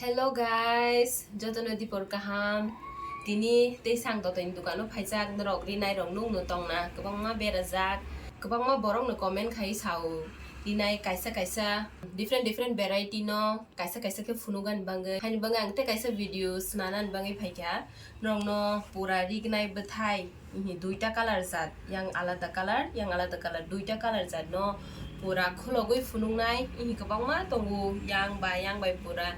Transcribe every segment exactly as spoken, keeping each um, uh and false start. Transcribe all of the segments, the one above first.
Hello guys, jotono dipor kaham. Tini tei sang totoni dukano phaijak norok rinai rok nung no tongna kwbangma berajak, kwbangma borok no comment khai sao rinai kaisa kaisa different different variety no kaisa kaisa khe phunugan bangwi haini bangwi ang tei kaisa video swnana bagwi phaikha. Norokno pura rignai bwthai, ihi duita colour jat, yang alada colour, yang alada colour, duita colour jat no pura khulogwi phunuknai, ihi kwbangma tongo, yang bai, yang bai pura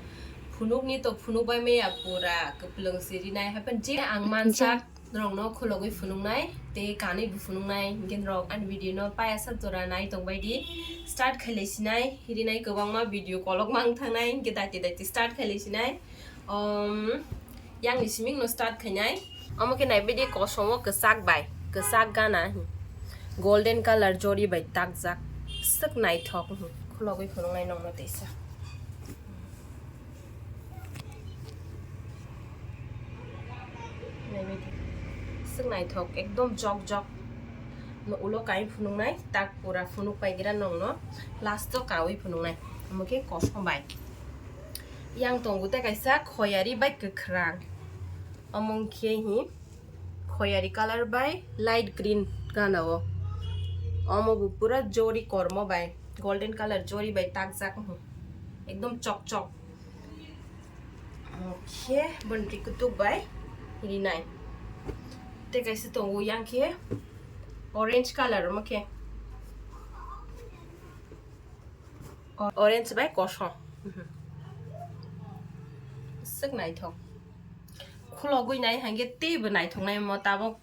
phunukni to phunukbai maya pura kwplwng si rinai, haikhe je ang mansa norokno khulogwi phunuknai, tei kanwi bo phunuknai, hinkhe norok ani video no payasa jora nai tongbai di, start khailai sinai, rinai kwbangma video kolok mang thangnai, hinkhe daiti daiti start khailai sinai. Um, yang ni siming no start khainai. Omo khe nai bidi kosom o kwchak bai, kwchak gana hi. Golden colour jori bai takjak. Swk naithok hi. Khulogwi phunuknai nokno teisa. Nai bidi. Swk naithok, ekdom jok jok. No ulo kain phunuknai, tak pura phunuk paigira nokno. Last o kawi phunuknai. Omo khe kosom bai. Yang tongo tei kaisa khoyari bai kwkhwrang. Omo khe hi khoyari colour bai light green gana o. Omo bo pura jori kormo bai, golden colour jori bai takjak hi. Ekdom chok chok. Omo khe boni twi kutuk bai rinai. Tei kaisa tongo yang khe orange colour omo khe. O-, orange bai kosom. Mhm. Swk naithok. Khulogwi nai hangkhe teibo naithoknai mo tabuk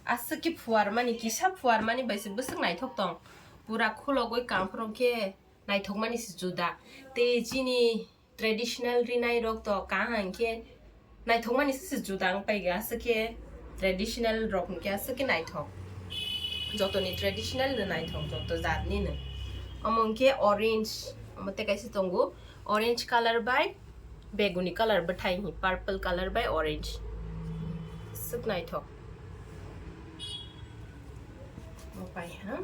aswk khe phuarmani, kisa phuarmani bai se bwswk naithok tong. Pura khulogwi kangphuru khe naithokmani se juda. Tei chini traditional rinai rok to kaham khe naithokmani se se juda wng paiga, aswk khe traditional rok hwnkhe aswk khe naithok. Jotoni traditional no naithok, joto jatni no. Omo hwnkhe orange, omo tei kaisa tongo, orange colour bai beguni colour bwthai, purple colour bai orange. Swk naithok. Omo pai ha.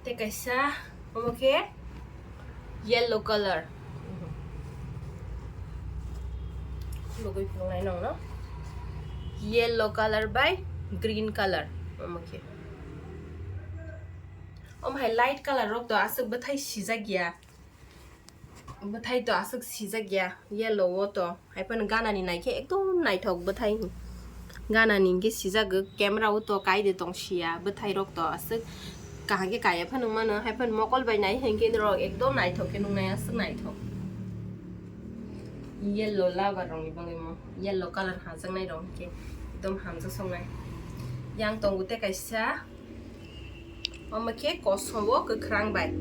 Tei kaisa omo khe yellow colour. Logwi phunuknai nokno. Yellow colour bai green colour omo khe. Omo hai light colour rok to aswk bwthai sijak ya. Bwthai to aswk sijak ya, yellow o to. Haiphano ganani naikhe ekdom naithok bwthai. Ganani hinkhe sijak, camera o to kaide tong siya, bwthai rok to aswk kaham khe kaiya phano mano. Haiphano mokol bai nai hinkhe norok ekdom naithok khe nuknai, aswk naithok. Yellow lover rokni bagwi mo, yellow colour hajaknai rok hinkhe ekdom hamjak soknai. Yang tongo tei kaisa. Omo khe kosom o kwkhwrang bai.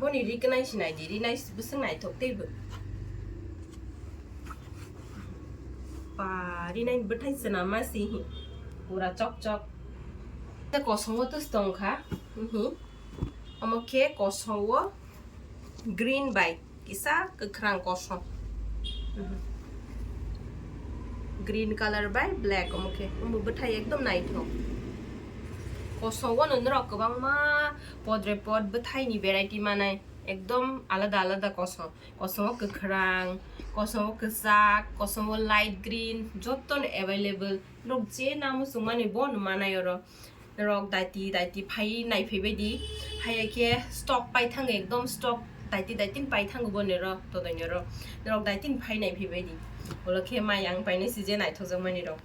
Boni ri kwnai se nai di, ri nai bwswk naithok teibo. Ba, ri nai bwthai chwna ma si hi. Pura chok chok. Tei kosom o twis tong kha. Hi. Omo khe kosom o green bai kisa kwkhwrang kosom. Mhm. Green colour bai black omo khe. Omo bwthai ekdom naithok. Kosom o no norok kwbangma podre pod bwthai ni variety manai. Ekdom alada alada kosom. Kosom o kwkhwrang, kosom o kwchak, kosom o light green, joto no available. Norok je namo chwngmani bo no manai oro. Norok daiti daiti phai nai phai bai di. Haiya khe stock pai thango, ekdom stock daiti daiti pai thango bo nero, todoi nero. Norok daiti phai nai phai bai di. Olo khe mai ang painai si je naithok jak mani rok.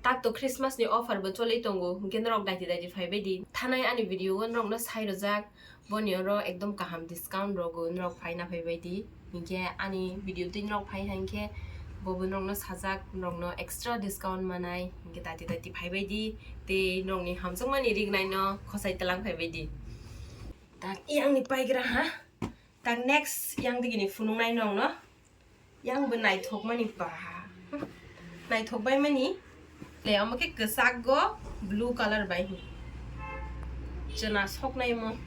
Tak to Christmas ni offer bo choli tongo, hinkhe norok daiti daiti phai bai di. Thanai ani video o norok no sai rwjak. Boni oro ekdom kaham discount rogo norok phaina phaibai di. Hinkhe ani video twi norok phai hai hinkhe bobo norokno sajak, norokno extra discount manai. Hinkhe tati tati phaibai di. Tei norokni hamjakmani rignai no khosai tlang phaibai di. Tak yang ni paigra ha. Tak next yang digini phunuknai norokno. Yang bo naithokmani ba. Naithok bai mani. Le omo khe kwchak go blue colour bai. Chwna soknai mo.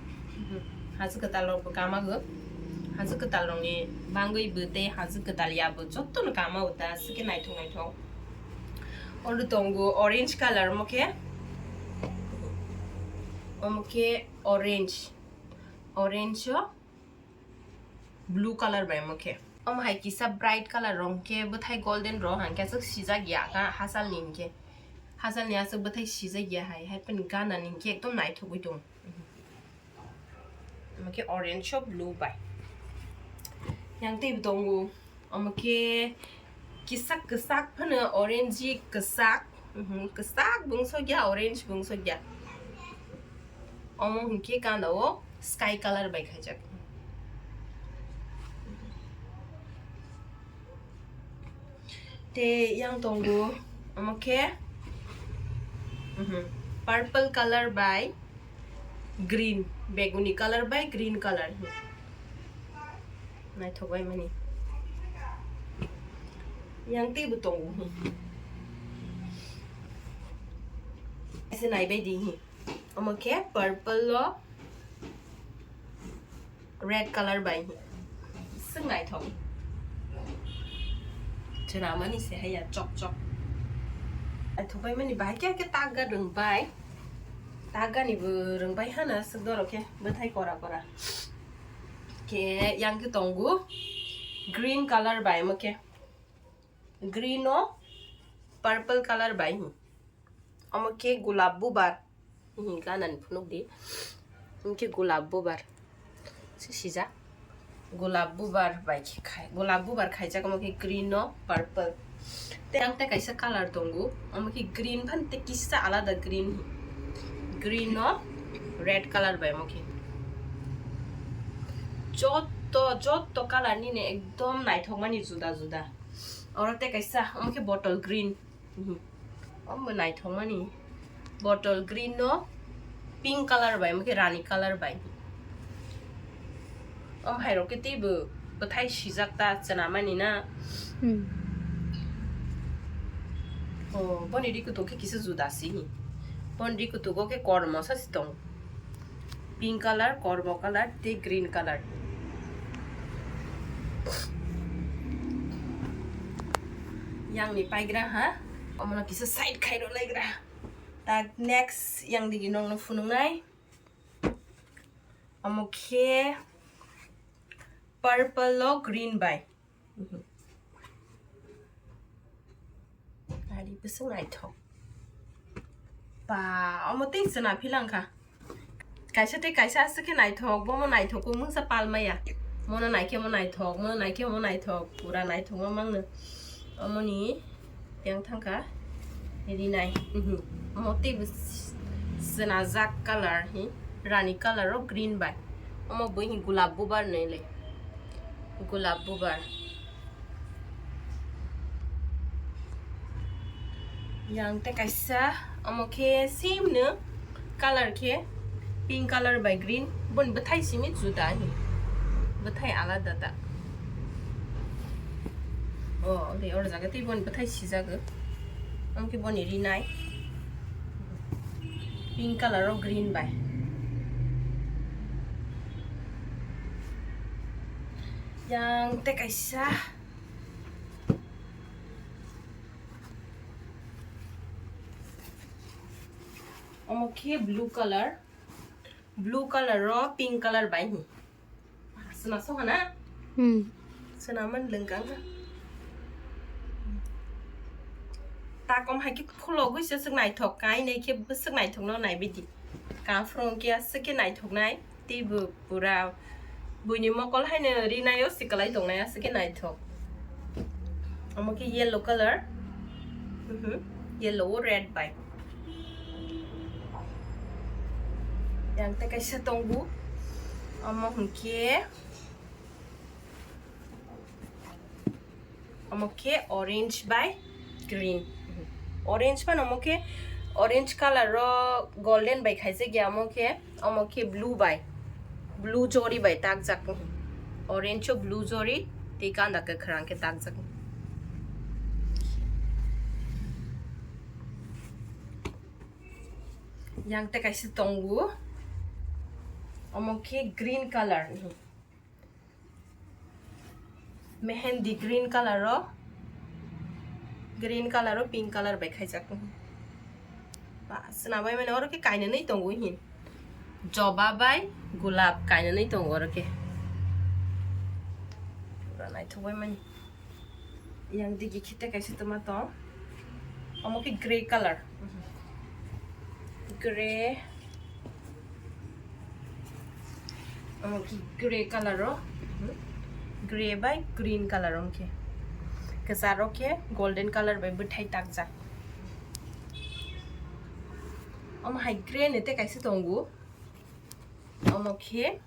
Haji kwtal rok bo kama go. Haji kwtal rok ni bangwi bo tei haji kwtal ya bo joto no kama o ta. Aswk khe naithok naithok. Oro tongo orange colour omo khe. Omo khe orange, orange o blue color bai omo khe. Omo hai kisa bright color rong khe bwthai golden rong hangkhe aswk sijak ya ka hachal ni hinkhe. Hachal ni aswk bwthai sijak ya hai, hai phano gana ni hinkhe ekdom naithogwi tongo. Omo khe orange o blue bai. Yang tei bo tongo. Omo khe kisak kwchak phano orange kwchak. Mhm, kwchak bwngsok ya, orange bwngsok ya. Omo hinkhe gana o sky color bai khaijak. Tei yang tongo omo khe, mhm, purple color bai green, beguni color bai green color. Naithok bai mani. Yang tei bo tongo. Ese nai bai di hi. Omo khe purple o red color bai hi. Swk naithok. Chwramani se haiya chok chok. Naithok bai mani bahai khe khe takga rwngbai. Takga ni bo rwngbai hana swk doro khe bwthai kora kora. Khe yang khe tongo green color bai omo khe. Green o purple color bai hi. Omo khe gulab bubar. Hi gana ni phunuk di. Omo khe gulab bubar. Se sijak. Gulab bubar bai khe khai. Gulab bubar khaijak omo khe green o purple. Tei ang tei kaisa color tongo. Omo khe green phan tei kisa alada green hi. Green o red color bai omo khe. Jotto, jotto color nini ekdom naithokmani juda juda. Oro tei kaisa, omo khe bottle green. Mhm. Omo naithokmani. Bottle green no pink color bai, omo khe rani color bai. Omo hai rok khe teibo bwthai sijak ta chwna mani na. Hmm. Oh, boni ri kutuk khe kisa juda si. Boni ri kutugo khe kormo sa si tong. Pink color, kormo color, tei green color. Yang ni paigra ha, omono kisa side khai rw laigra. Tak next yang digi nokno phunuknai. Omo khe purple o green bai. Mhm. Ari bwswk naithok. Ba, omo tei chwna philangkha. Kaisa tei kaisa aswk khe naithok, bomo naithok khe mungsa palmaya. Mono naikhe mo naithok, mono naikhe mo naithok, pura naithokma mangno. Omoni yang thangkha rinai. Mhm. Omo tei bw-, chwna jak color hi, rani color o green bai. Omo bw hi gulab bubar nai le. Gulab bubar. Yang tei kaisa, omo khe same no color khe pink color bai green, boni bwthai simi juda hi, bwthai alada ta. O, de or jaga tei boni bwthai sijago, omo khe boni rinai pink color o green bai. Yang tei kaisa. Omo khe blue color, blue color o pink color bai hi. Sna so hana? Hmm. Sna man lengkang ha. Takom hai khe khulogwi se swk naithok, kai nei khe bwswk naithok no nai bidi. Kafrong khe aswk khe naithok nai. Teibo pura buini mokol haino rinaio sikalai tongnai aswk khe naithok. Omo khe yellow color. Mhm. Yellow o red bai. Yang tei kaisa tongo. Omo hwnkhe Omo khe orange bai green. Orange phano omo khe orange color o golden bai khaijak ya, omo khe, omo khe blue bai, blue jori bai takjak. Orange o blue jori tei ganda kwkhwrang khe takjak. Yang tei kaisa tongo, omo khe green color. Mehendi green color o, green color o pink color bai khaijak. Ba, swnamwi mano oro khe kainwi tongo hin. Joba bai gulab kainani tongo oro khe. Pura naithok bai mani. Yang digi khete kaisa tongma tong. Omo khe grey color. Grey. Omo khe grey color o. Grey bai green color omo khe. Kwcharo khe golden color bai bwthai takjak. Omo hai grey ni tei kaisa tongo. Omo khe,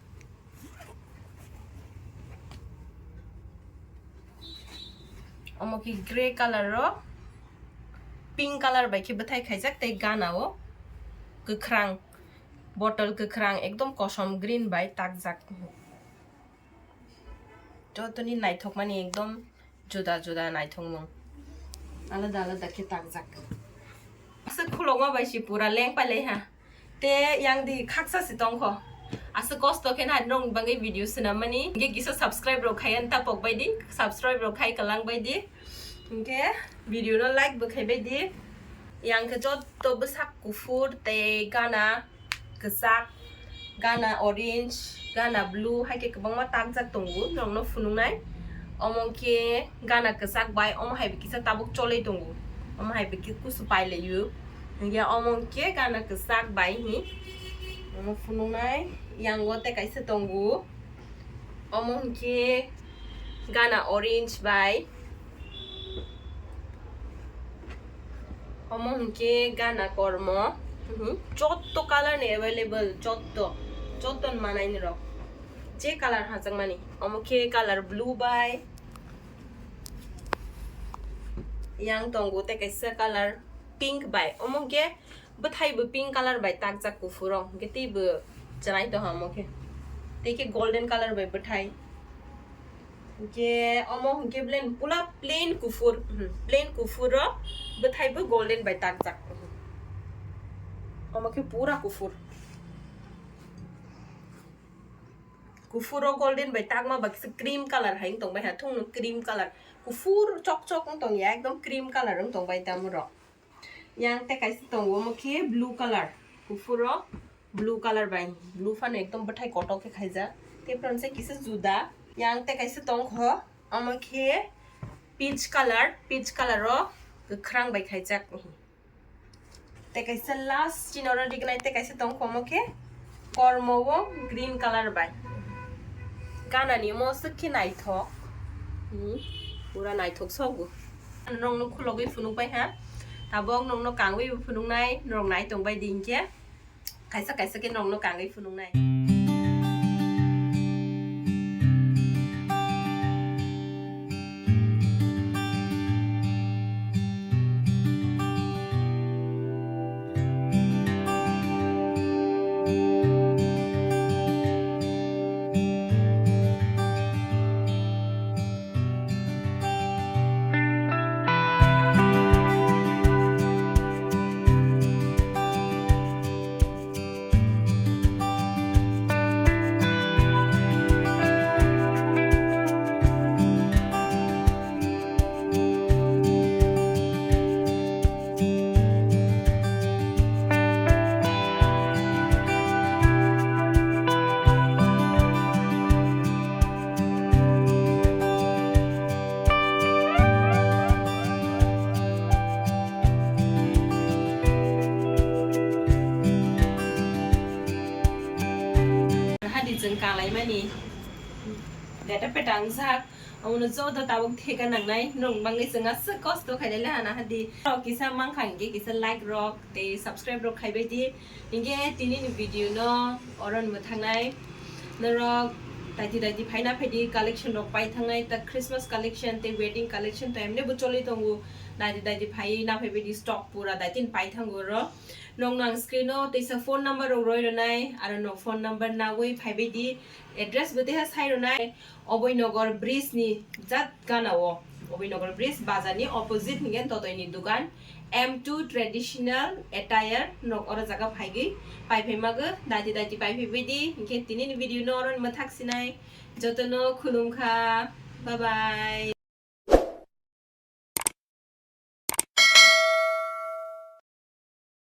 omo khe grey color o pink color bai khe bwthai khaijak tei gana o kwkhwrang, bottle kwkhwrang ekdom kosom green bai takjak. Jotoni naithokmani ekdom juda juda naithokmung. Alada alada khe takjak. Aswk khulokma bai si pura lengpailai ha. Te yang di khaksa si tongkho. Aswk kosto khe na nong bagwi video swnammani. Hingke kisa subscribe rok khai ani tapok bai di. Subscribe rok khai kwlang bai di. Hingke video no like bo khai bai di. Yang khe jotto bwsak kuphur tei gana kwchak, gana orange, gana blue, hai khe kwbangma takjak tongo, norokno phunuknai. Omo khe gana kwchak bai, omo hai bo kisa tabuk cholwi tongo, omo hai bo khe kusu pai lai o. Hingke omo khe gana kwchak bai hi, omo phunuknai. Yang o tei kaisa tongo, omo hingke gana orange bai. Omo hingke gana kormo. Mhm. Jotto color ni available, jotto. Jotto ni manai ni rok. Je color hachak mani. Omo khe color blue bai. Yang tongo tei kaisa color pink bai. Omo hingke bwthai bo pink color bai takjak kuphur o. Hingke tei bo chwrai tong omo khe. Tei khe golden color bai bwthai. Hingke omo hingke plain, pura plain kuphur, hmm, plain kuphur o bwthai bo golden bai takjak. Omo khe pura kuphur. Kuphur o golden bai takma ba kisa cream color hai wng tong bai ha, thung no cream color. Kuphur chok chok wng tong ya, ekdom cream color wng tong bai tamo rok. Yang tei kaisa tongo, omo khe blue color, kuphur o blue color bai, blue phano ekdom bwthai kotok khe khaijak, tei phano se kisa juda. Yang tei kaisa tongkho, omo khe peach color, peach color o kwkhwrang bai khaijak. Tei kaisa last chini oro rignai tei kaisa tongkho, omo khe kormo o green color bai. Gana ni omo swk khe naithok. Hmm, pura naithok sogo. Norok no khulogwi phunuk bai ha. Tabok norok no kangwi bo phunuk nai, norok nai tong bai di hinkhe. Kaisa kaisa khe norok no kangwi phunuk nai. Hadi chwng kalaimani data petangjak, omono joto tabuk theka nangnai, nwng bangwi chwng aswk kosto khainai le hana hadi. Kisa mankha hinkhe kisa like rok tei subscribe rok khaibai di. Hinkhe tini ni video no oron mwthangnai. Norok daiti daiti phaina phaidi collection rok pai thangnai, ta Christmas collection tei wedding collection to emne bo choli tongo. Daiti daiti phai na phaibai di, stock pura daiti ni pai thango oro. Nokno ang screen o teisa phone number rok roi rwnai, aro no phone number nawi phaibai di. Address bo teha sai rwnai. Oboinogar bridge ni jat gana o, Oboinogar bridge bazar ni opposite hinkhe totoi ni dugan M two traditional attire nok oro jaga phaigwi pai phai mago, daiti daiti pai phai bai di. Hinkhe tini ni video no oro ni mwthak sinai, joto no khulum kha, bye bye.